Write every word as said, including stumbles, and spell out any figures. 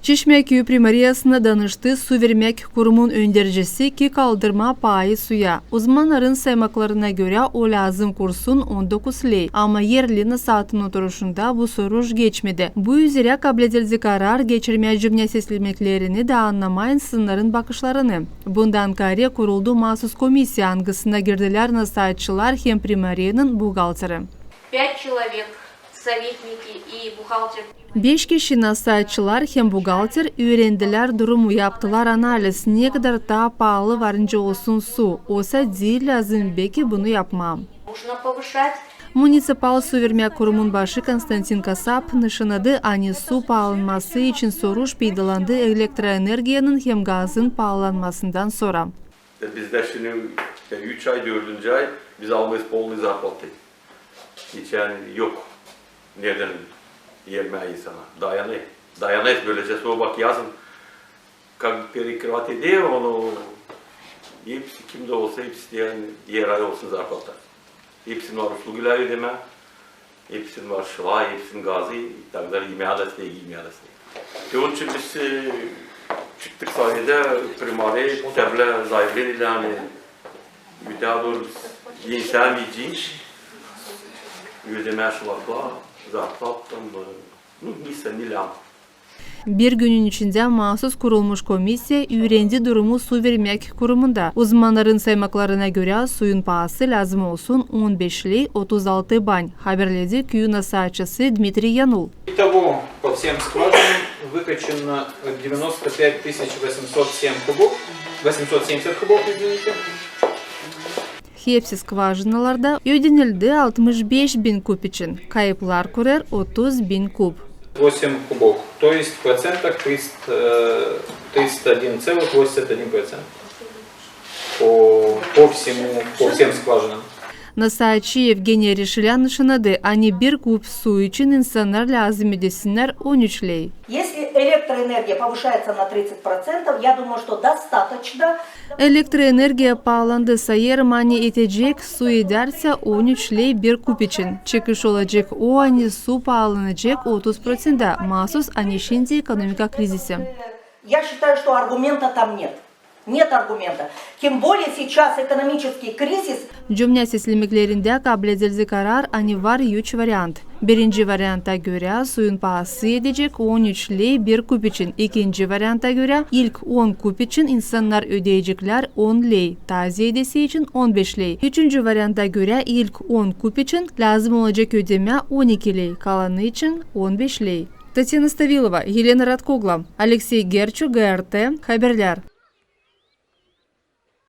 Çeşmä küüyü primariyasına danıştı su vermäk kurumun öndercisi, ki kaldırmaa paayı suya. Uzmannarın saymaklarına görä, o lääzım kursun on dokuz ley, ama erli nasaatın oturuşunda bu soruş geçmedi. Bu üzerä kabledildi karar geçirmää cümnä seslemeklerini da annamaa insannarın bakışlarını. Bundan kaarä kuruldu maasuz komissiya, angısına girdilär nasaatçılar hem primariyanın buhgalteri. Пять человек, советники и бухгалтер. Beş kişi, nasaatçılar hem buhgalter, üürendilär durumu, yaptılar analiz, ne kadar taa paalı varınca olsun su, oysa diil lääzım beki bunu yapmaa. Нужно повышать. Municipal su vermäk kurumun başı Konstantin Kasap nışanadı, ani su paalanması için soruş peydalandı elektroenergiyanın hem gazın paalanmasından sora. E, bizdä şindi, e, üç ay, dördüncü ay biz almêêrız полную зарплату. Hiç, yani, yok nereden vermää insana. Dayanêrız. Dayanêrız bölece. Sora bak yazın, как перекрывать eder onu, hepsi, kim dä olsa, hepsi dä, yani, dier ay olsun zarplata. Hepsinin var uslugelär ödemää. Hepsinin var şılay, hepsinin gazı, i tak dalä, imää dä istää, giymää dä istää. E, onun için biz, e, çıktık sahnedä, primariya, tabla, zaявleniya, ani ötää dooru biz ensää mecburuz ödemää şılaklar, zarplata, e, nu, nisä, ni lääzım. Bir günün içindä maasuz kurulmuş komissiya üürendi durumu su vermäk kurumunda. Uzmannarın saymaklarına görä, suyun paası lääzım olsun on beş ley otuz altı bany. Haberledi küüyü nasaatçısı Dmitriy Yanul. Итого, по всем скважинам выкачано девяносто пять тысяч восемьсот семь кубов, восемьсот семьдесят кубов, извините. Hepsi skvajinalarda ödenildi altmış beş bin kub için, kayıplar kurêr otuz bin kub. Восемь кубов, то есть в процентах триста, э, тридцать один целых восемьдесят один процент по, по всему, по всем скважинам. Nasaatçı Evgeniy Reşelän nışanadı, ani bir kub su için insannar lääzım ödesinnär on üç ley. Если электроэнергия повышается на тридцать процентов, я думаю, что достаточно. Elektroenergiya paalandı, sayêrım, ani etecek, su edärsä on üç ley bir kub için. Çıkış olacek o, ani su paalanacek otuz proţentä, maasuz, ani şindi ekonomika krizisi. Я считаю, что аргумента там нет. Нет аргумента. Тем более сейчас экономический кризис. Cümnä seslemeklerindä kabledildi karar, ani var üç variant. Birinci varianta görä, suyun paası edecek on üç ley bir kub için. İkinci varianta görä, ilk on kub için insannar ödeyeceklär on ley, taa ziyadesi için on beş ley. Üçüncü varianta görä, ilk on kub için lääzım olacek ödemää on iki ley, kalanı için on beş ley. Tatyana Stavilova, Elena Ratkogla, Aleksey Gerçu, G R T, Haberlär.